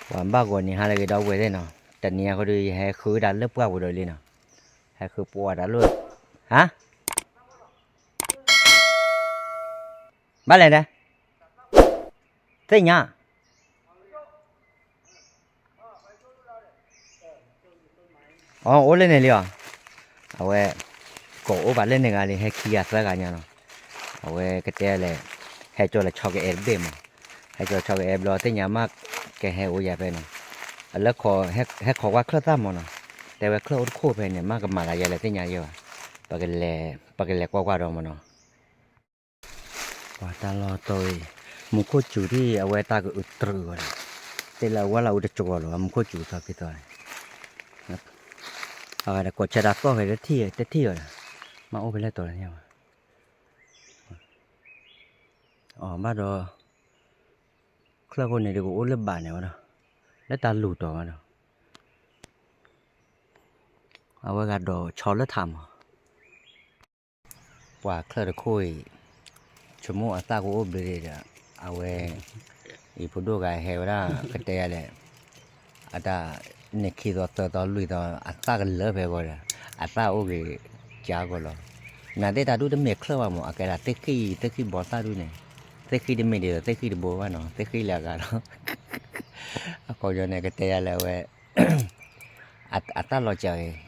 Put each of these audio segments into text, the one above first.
ပှၤဘၣ်ဂီၤနံၤဟါလၢအဂ့ၤ ဒီပုၢ်ဝဲၢ်သ့ၣ်နီၤ, တနံၤအံၤဃီဒီး ယဟဲဃုတၢ်လၢပှၢ်ပူၤဒီးလံနီၤ, ဟဲဃုပှၢ်တၢ်လၢ, ဟါ, ဘၣ်လဲၣ်ဒဲး, သ့ၣ်ညါ အအိၣ်လၢန့ၣ်လံအီၤ, အဝဲ, ကိးအိၣ်ဘၣ်လၢန့ၣ်ဂၤလံ ဟဲခံဂၤသၢဂၤညါနီၤ, အဝဲကတဲလဲၣ်, ဟဲကၠီလၢဆီကအဲၣ်တဘ့ၣ်မး, ဟဲကၠီဆီကအဲၣ်ဘျီ သ့ၣ်ညါမး, ကဟဲအိၣ်ယၤဖဲနီၤ, အလၢ, ဟဲခိးကွၢ်ချၢၣ်သၣ်မးနီၤ, တဲဝဲချၢၣ်အိၣ်တခိၣ်ဖဲန့ၣ် မ့ၢ်ကမၤသးယဲလဲၣ်သ့ၣ်ညါယဲဘၣ်, ပကလဲၤကွၢ်ကွၢ်ဒီးမးနီၤ ပှၤတၢ်လီၢ်တီၢ်အံၤ, မူခိၣ်စူၤဒ်အဝဲတၢ်ကအုးတြူးဂီၤဒီး, တဲလၢအဝဲလၢအူတကီၤလီၤ မူခိၣ်စူၤသီက့ၤသီန့ၣ်, အဝဲဒၣ်ကိးဆၢတၢ်သီၣ်ဖဲတထံၣ်တထံၣ်ဂီၤဒီး, မ့ၢ်အိၣ်ဖဲလဲၣ်တီၤလၢညါဘၣ်, အဘၣ်ဒီး, ချၢၣ်ခိၣ်န့ၣ်ဒုး ကအိၣ်လၢဘးန့ၣ်ဝဲဒီး, လၢတၢ်လူၤတီၤဝဲဒီး, အဝဲဂၤဒီးဆီလၢထးမး ပှၤချၢၣ်တခိၣ်အံၤ, ဆိကမိၣ်အသၣ်ကအိၣ်ဘျုးဒံးဒီး, အဝဲ, အံၤဖိဒိၣ်ဂၤဟဲဝဲဒၣ်ကတဲယၤလဲၣ်, အတၢ်, န့ၣ်ခံသီသၢသီလွံၢ်သီ အသၣ်ကလၢာ်ဖဲဂီၤဒီး, အသၣ်အိၣ်ဂ့ၤ, ကၢ်ဂီၤလီၤ, နသ့ၣ်တၢ်ဒူၣ်တမ့ၢ်ချၢၣ်ဘၣ်မး အကဲဒၣ်သ့ၣ်ဃံၣ်သ့ၣ်ဃံၣ်ဘီသၣ်ဒူၣ်န့ၣ်, သ့ၣ်ဃံၣ်တမ့ၢ်ဒ်သိးသ့ၣ်ဃံၣ်တဘိဘၣ်နီၤ သ့ၣ်ဃံၣ်လၢအဂၤလီၤ အခီပညီန့ၣ် ကတဲယၤလၢအဝဲ, အတၢ်လီၤစၢၤဂ့ၤ,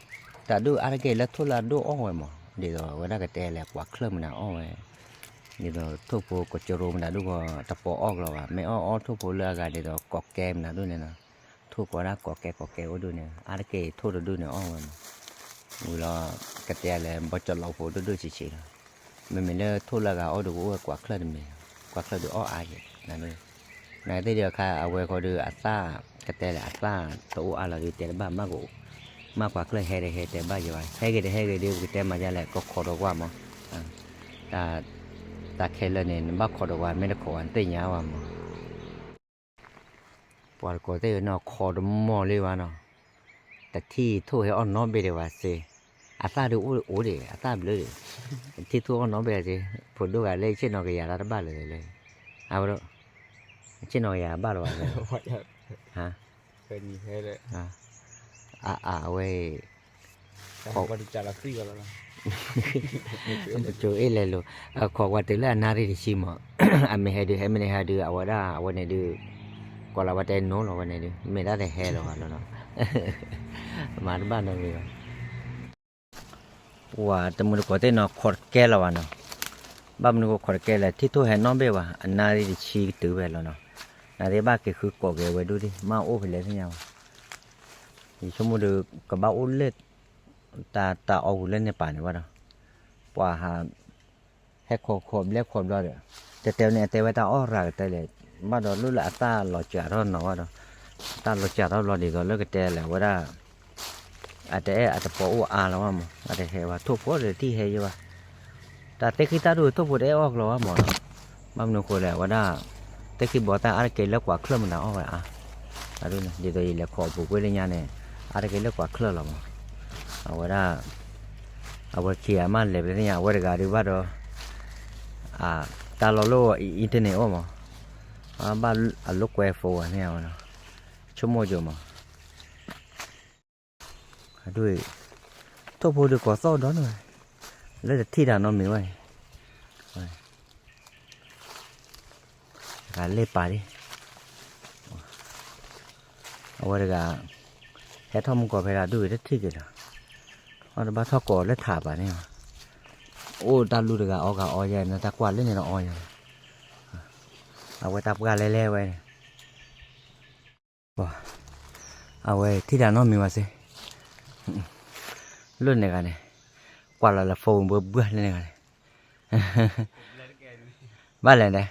တၢ်ဒိၣ်အါတက့ၢ်လၢထိၣ်လၢအဒိၣ်အီၣ်ဝဲမး ဒ်သိးအဝဲဒၣ်ကတဲလဲၣ် ကွၢ်ချၢၣ်မနုၤအီၣ်ဝဲ, ဒ်သိးထိၣ်ဖိကစရိမနုၤဒိၣ်ဂီၤ တပိာ်အီၣ်ကလီၤဘၣ် မ့ၢ်အီၣ်အီၣ်ထိၣ်ဖိလၢအဂၤဒ်သိးကိးကဲမနုၤဒိၣ်န့ၣ်နီၤ, ထိၣ်ကိးဒၣ်ကိးကဲကိးကဲအိၣ်ဒိၣ်န့ၣ် အါတက့ၢ်ထိၣ်တဒူၣ်န့ၣ်အီၣ်ဝဲမး, ဝံၤလီၤ, ကတဲလဲၣ် ဘီကၠီလီၤဖိဒိၣ်ဒိၣ်ဆံးဆံးလီၤ မ့မ့ၢ်လၢထိၣ်လၢအဂၤအီၣ်ဒီးကအိၣ်ဝဲကွၢ်ချၢၣ်တမံၤ, ကွၢ်ချၢၣ်ဒုးအီၣ်အါက့ၤ, နသ့ၣ်ဒုးအခါအဝဲဃီဒီး အသၣ်, ကတဲလဲၣ် အသၣ်တအိၣ်အါလီၤဒုးတဲတဘၣ်မး, မ့ၢ်ကွၢ်ချၢၣ်ဟဲတဟဲတဲဘၣ်ယၤဘၣ် ဟဲဂ့ၤတဟဲဂ့ၤဒုး ပကတဲမၤဒ်လဲၣ် ကခိးဒီးကွၢ်မး, တၢ်, တၢ်ခဲလၢာ်န့ၣ် နဘၣ်ခိးဒီးကွၢ် မ့ၢ်တခိးဘၣ် နသ့ၣ်ညါဘၣ်မး ပှၤတကိးသ့ၣ်နီၤ ခိးတမီၢ်လံဘၣ်နီၤ, တထံၣ်ထိၣ်ဟဲအီၣ်နီတဘ့ၣ်ဒံးဘၣ်စ့, အသၣ်ဒုးအိၣ်အိၣ်ဒံး အသၣ်ဘျုးဒံး, တထံၣ်ထိၣ်အီၣ်နီတဘ့ၣ်စ့, ဖိဒိၣ်ဂၤလၢဆ့ၣ်နီၤကယၤတၢ်တဘၣ်လၢၤလၢ, အဝဲ, ဆ့ၣ်နီၤကယၤဘၣ်လၢၤဘၣ်, ဟါ, အဝဲ ပကၠိအ့ၣ်လဲၤလိၤ, ခိးကွၢ်တုၤလၢအနၣ်ရံၣ်တဆံမး, အမ့ၢ်ဟဲဒုး ဟဲမ့ၢ်န့ၣ်ဟဲဒုး အဝဲဒၣ် အဝဲန့ၣ်ဒုး, ကိးလီၤဝဲတဲနိလီၤဝဲန့ၣ်ဒုး မ့ၢ်ဒၣ်တဟဲလီၤဘၣ်လီၤနီၤ, မၤတဘၣ်နီတမံၤဘၣ်, ပှၤတမုၢ်တကိးသ့ၣ်နီၤ ခိးတကဲလီၤဘၣ်နီၤ, ဘၣ်မနုၤဃိခိးတကဲလဲၣ် ထံၣ်ထိၣ်ဟဲနီတဘ့ၣ်ဘၣ် အနၣ်ရံၣ်တဆံကတုၤဝဲလီၤနီၤ, နသ့ၣ်ဘၣ်က့ၤဃုကိးက့ၤဝဲဒိၣ်ဒံး မ့ၢ်အိၣ်ဖဲလဲၣ်သ့ၣ်ညါဘၣ်, ယဆိကမိၣ်ဒီး ကဘၣ်အိၣ်လၢ တၢ်တၢ်အီၣ်ဝံၤလၢန့ၣ်ပာ်န့ၣ်ဘၣ်ဒီး, ပှၤဟး ဟဲခိးခိးဘျဲခိးဘျီဒီး, တဲတဲန့ၣ် အတဲဝဲတၢ်အီၣ်ရၤကတဲလဲၣ်, ဘၣ်ဒီးလၢလၢအသၣ်လီၤစၢၤထီၣ်နီၤဘၣ်ဒီး, တၢ်လီၤစၢၤထီၣ်ဘျီဒ်သိးလၢကတဲလဲၣ် အဝဲဒၣ်, အတအဲၣ်အတပိာ်အိၣ်အါလီၤဘၣ်မး အတဟဲဘၣ် ထိၣ်ဖိတထံၣ်ဟဲယံၤဘၣ်, တၢ်သ့ၣ်ဃံၣ်သၣ်ဒူၣ်ထိၣ်ဖိတအဲၣ်အီၣ်ကလီၤဘၣ်မးနီၤ, ဘၣ်မနုၤဃိလဲၣ် အဝဲဒၣ်, သ့ၣ်ဃံၣ်ဘီသၣ်အါတက့ၢ်လၢကွၢ်ချၢၣ်မနုၤအီၣ်ဝဲအါ ဒ်သိးယလဲၤခိးအပူၤကွံာ်လၢညါန့ၣ်, အါတက့ၢ်လၢကွၢ်ချၢၣ်လီၤမး, အဝဲဒၣ်, အဝဲခံဂၤမးလဲၤပသ့ၣ်ညါ အဝဲတဂၤဒုးဘၣ်ဒီး, တၢ်လီၤလၢ internet အိၣ်မး, ဘၣ်အလိာ်ကွဲ phone ဝဲန့ၣ်ဝဲ, ဆိကမိၣ်ယိာ်မး ထိၣ်ဖိဒုးကိးသီၣ်ဒီးန့ၣ်, လၢတထံၣ်တၢ်နီတမံၤဘၣ်န့ၣ်, တဂၤလဲၤပာ်ဒံး, အဝဲတဂၤ, ဟဲထီၣ်မူကီၢ်ဖဲဒၣ်ဒုးတထံၣ်က့ၤလီၤ, အီၣ်တဘၣ်ထီၣ်ကိးလၢထးပာ်န့ၣ်, အိၣ်တၢ်လူတဂၤအီၣ်ဂၤအီယဲ နတၢ်ကွၢ်လၢန့ၣ်ဒီးအီယဲ, အဝဲတၢ်ပှၢ်လဲလဲဝဲန့ၣ် အဝဲထံၣ်တၢ်နီတမံၤဘၣ်စ့, လၢန့ၣ်ဂၤန့ၣ်, ကွၢ်လီၤလၢ phone ဘှၢဘှၢလၢန့ၣ်ဂၤန့ၣ်, ဘၣ်လဲၣ်ဒဲး,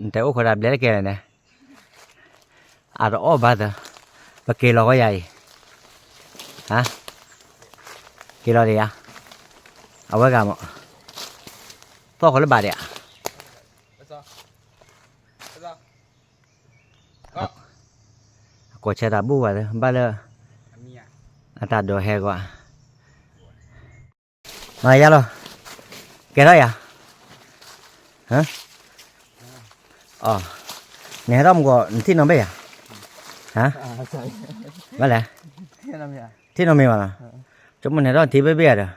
နတဲအိၣ်ခိးဒၣ်ဘျဲတကဲလဲၣ်န့ၣ်, အတအီၣ်ဘၣ်သၢ, ပက့ၤလီၤဃီယၤအံၤ, ဟါ, က့ၤလီၤဒံးယါ, အဝဲဂၤမး, သီၣ်ဃီလၢဘၣ်ဒံးဧါ အကိးဆၢတၢ်ဘူၣ်ဘၣ်သၢ ဘၣ်လၢ အတၢ်ဒိးဟဲကွၢ်, မၤယါလီၤ, ကဲထီၣ်ယၤ, အီ, နဟဲထီၣ်မူကီး နထံၣ်နီၢ်ဘ့ၣ်ယၤ, ဟါ, ဘၣ်လဲၣ်, ထံၣ်နီၢ်မ့ၢ်ဘၣ်နီၤ, ဆိကမိၣ်နဟဲထီၣ်ထံၣ်ဘ့ၣ်ဘ့ၣ်ယၤဒီး,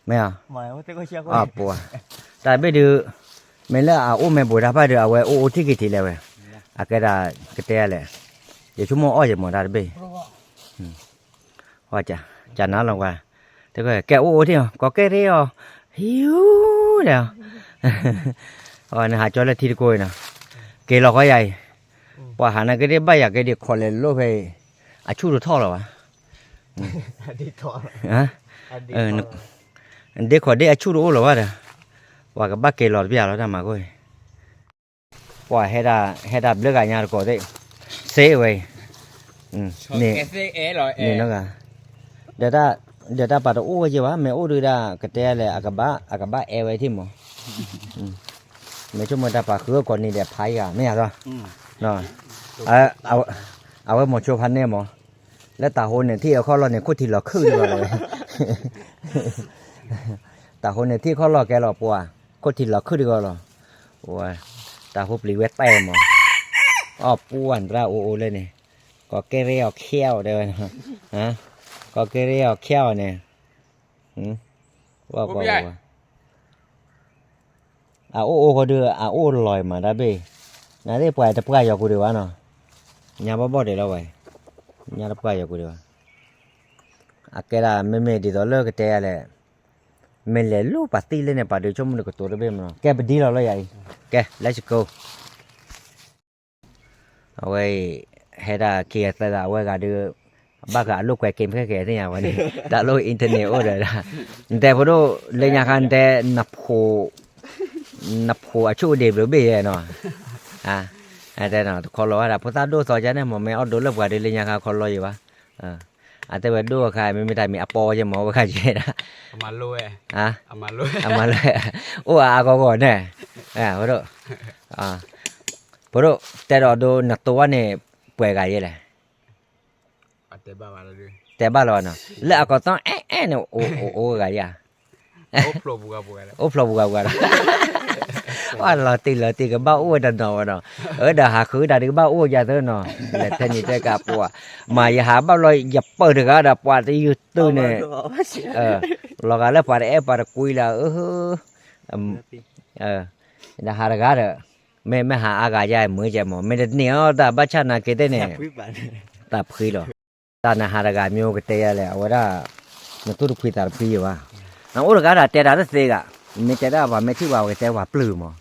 မ့ၢ်ဧါ, ပှၤ, တၢ်ဘ့ၣ်ဒုး, မ့ၢ်လၢအအိၣ်မ့ၢ်ဘူးတၢ်ဖၣ်ဒုး အဝဲအိၣ်အိၣ်ထံၣ်က့ၤထံးလဲၣ်ဝဲ, အကဲဒၣ်ကတဲလဲၣ်, ယဆိကမိၣ်အီၣ်ယမၤတၢ်တဘ့ၣ် ကနၤလီၤကွၢ်, ကဲအိၣ်အိၣ်ထံၣ်အီၤ ကီးကဲရ့အီၤ, ဟံး, နဟးကၠီလၢထံတကိးအံၤနီၤ, က့ၤလီၤဃီယၤအံၤ, ပှၤဟးနၤက့ၤဒ်ဘၣ်ယၤက့ၤဒ်ခီၣ်လဲၤလိၣ်ဖဲအံၤ, အဆူၣ်တထီၣ်လီၤဘၣ်, ဒ်ခီၣ်ဒ်အဆူၣ်တအိၣ်လီၤဘၣ်ဒီး, ပှၤကဘၣ်က့ၤလီၤတပျၢ်လီၤတၢ်မၤခိၣ်အံၤ ပှၤဟဲဒၣ်ဘျၢဂၤညါတကိးသ့ၣ်, စ့ဝဲအံၤ, န့ၣ်နီၤဂၤ, ဒီးတၢ်ပာ်တအိၣ်ဝဲက့ၤဘၣ် မ့ၢ်အိၣ်ဒုးဒၣ်ကတဲလဲၣ် အကဘၣ်အဲၣ်ဝဲထံၣ်မး, မ့ၢ်ဆိကမိၣ်တၢ်ပာ်ဃုအီၣ်ကိးနံၤဒဲးဖးယံၤဂၤ မ့ၢ်ယၤသီ, အဝဲမိၤဆိဖးန့ၣ်မး, လၢတၢ်ဟိန့ၣ်ထံၣ်အခီၣ်လီၢ်န့ၣ် ခိၣ်ထံးလီၤခုၣ်တဂီၢ်လီၤဝဲ တၢ်ဟိန့ၣ်ထံၣ်ခီၣ်လီၢ်ကဲလီၤပှၤ, ခိၣ်ထံးလီၤခုၣ်တဂီၢ်လီၤ, တၢ်ဟိပျံၤဝဲတဲမး, အီၣ်ပူအၣ်နတၢ်အိၣ်အိၣ်လၢန့ၣ်, ကီးကဲရ့အီၤခဲအီၤတဲဝဲ, ကီးကဲရ့အီၤခဲအီၤန့ၣ်, အအိၣ်အိၣ်ဃီဒုး အအိၣ်လီၤအံၤမးတၢ်ဘ့ၣ်, နသ့ၣ်ပှၤတပှၢ်ယီၤကူဒံးဘၣ်နီၤ, ညါဘီၣ်ဘီၣ်ဒံးလီၤဝဲ, ညါတပှၢ်ယီၤကူဒံးဘၣ်, အကဲဒၣ်မ့မ့ၢ်ဒ်သိးလၢကတဲယၤလဲၣ်, မ့ၢ်လဲၤလိၣ်ပှၤသံလၢန့ၣ် ပှၤဒုးဆိကမိၣ်တကတိၤတဘ့ၣ်မးနီၤ, ကဲပဒံလီၤလၢယၤအံၤ, ကဲ let's go အဝဲအံၤ, ဟဲဒၣ်ခံဂၤသၢဂၤ အဝဲဂၤဒုး, ဘၣ်ဃးအလိာ်ကွဲက့ၤဖဲက့ၤသ့ၣ်ညါဝဲန့ၣ်, တၢ်လိၣ် internet အိၣ်ဒီး, နတဲဖိဒိၣ်, လၢညါခါနတဲ, နဖိအဆူၣ်အဒ့းဘျိဘ့ၣ်ယဲနီၤ, တဲနီၤ တခီလီၤဝဲဒၣ် ဖိသၣ်ဒိၣ်သီကန့ၣ် မ့ၢ်အီၣ်ဒိးလၢပှၤဒုးလၢညါခါခီလီၤယံၤဘၣ်, အတဲဝဲဒိၣ်အခါ မ့မ့ၢ်တၢ်မံၤအပီဝဲက့ၤမ့ၢ် ဝဲခါကဲဒၣ်, အမၤလိဝဲ, အိၣ်အါအါဂီၢ်ဂီၢ်န့ၣ်, ဖိဒိၣ်, ဖိဒိၣ်, တဲဒီးဒိ နတိၤဝဲန့ၣ်, ပှဲၤဂၤယဲလဲၣ်, တဲဘၣ်လီၤနီၤ လၢအကီၢ်သီအဲၣ်အဲၣ်န့ၣ် အိၣ်ဂၤယဲ, အိၣ်ဖျိပူၤဂၤပူၤဒီး, အလီၤတံၢ်လီၤတံၢ်ကဘၣ်အိၣ်ဝဲတနီၤဝဲနီၤ, အၢဒီးဟးဃုတၢ်ဒုးကဘၣ်အိၣ်ယၤသၢနီၤ, လဲၤထဲနံၤတဲကးပှၤ, မၤယဟးဘၣ်ဘျီ ယပၢၢ်တဂၤဒီးပှၤတယုၢ်တုၤန့ၣ်, လီၤဂာ်လၢပှၤတအဲၣ်ပှၤတကွံလၢ, ဒီးဟးတဂၤဒီး, မ့ၢ်မ့ၢ်ဟးအါဂၤယဲမုာ်ကဲမး မ့ၢ်တန့ၢ်အီၣ်တၢ်ဘၣ်ဆၣ်နာ်က့ၤသ့ၣ်န့ၣ်, တၢ်ဖှံလီၤ, တၢ်နဟးတဂၤမ့ၢ်အိၣ်ကတဲယၤလဲၣ် အဝဲဒၣ်, နသူၣ်တဖှံသးတဖှံယံၤဘၣ်, နအိၣ်တဂၤဒၣ်တဲတၢ်တသ့ဂၤ, မ့ၢ်တဲဒၣ်ပှၤမ့ၢ်ထံၣ်ပှၤ ပကတဲပှၤပျုၢ်မး,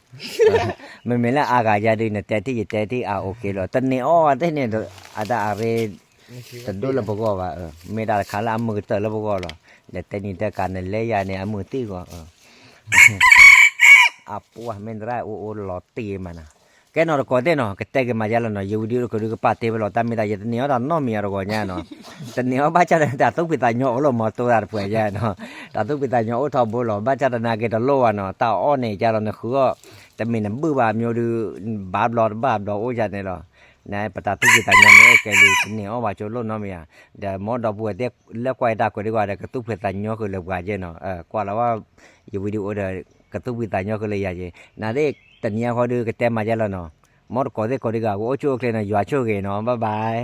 မ့မ့ၢ်လၢအါဂၤယဲဒုး နတဲထံၣ်ယတဲထံၣ်အါအိၣ်က့ၤလီၤ တန့ၢ်အီၣ်သ့ၣ်န့ၣ်, အတၢ်အရ့ တဒိၣ်လၢပဂီၢ်ဘၣ်, မ့ၢ်တၢ်တခါလၢအမုာ်ကတၢၢ်လၢပဂီၢ်လီၤ, လဲၤတဲနံၤတဲကးနလဲၤယၤန့ၣ် အမုာ်သံဂီၢ်, အပှၤမ့ၢ်တရၣ်အိၣ်အိၣ်လီၤတံၢ်မးနၤ, ကဲနီၤတကိးသ့ၣ်နီၤ ကတဲက့ၤမၤယဲလီၤနီၤ ယဝံၤဒုးတကဒုးကပာ်တ့ၢ်ဝဲလီၤ တၢ်မ့ၢ်တၢ်ယတန့ၢ်အီၣ်တၢ်နီတမံၤအတဂီၢ်ညါနီၤ, တန့ၢ်အီၣ်ဘၣ်ဆၣ်တၢ်သူၣ်ဖှံသးညီအိၣ်လီၤမး တိၤတၢ်တပှဲၤယဲနီၤ, တၢ်သူၣ်ဖှံသးညီအိၣ်ထီဘိလီၤ ဘၣ်ဆၣ်တနာ်က့ၤတလိၣ်ဘၣ်နီၤ တၢ်အီၣ်န့ၣ်ကလီၤနဃုအီၣ်, တမ့ၢ်နဘုၣ်ဘၣ်မ့ၢ်ဒုး, ဘၣ်ဘျီတဘၣ်ဘျီအိၣ်ယၤန့ၣ်လီၤ, နပတၢ်သူၣ်ဖှံသးညီမ့ၢ်အိၣ်ကဲလံ တန့ၢ်အီၣ်ဘၣ်ကၠိလိၣ်နီတမံၤဧါ, ဒီးမ်ဒီပုၢ်ဝဲၢ်သ့ၣ်လၢကွၢ်ယတၢ်ကွဲးဒံးကွၢ်ဒီး ကသူၣ်ဖှံသးညီဃုာ်လၢပှၤယဲနီၤ, ကွၢ်လီၤဝဲ ယဝံၤဒုးအိၣ်ဒီး, ကသူၣ်ဖှံသးညီဃုာ်လၢယၤယဲ, နသ့ၣ်တနံၤအံၤဃီဒုးကတဲမၤယဲလီၤနီၤ, မ်တကိးသ့ၣ်ကိးဒံးဂၤ ကအိၣ်ဆူၣ်အိၣ်ချ့နီၤ ယွၤဆိၣ်ဂ့ၤနီၤ bye bye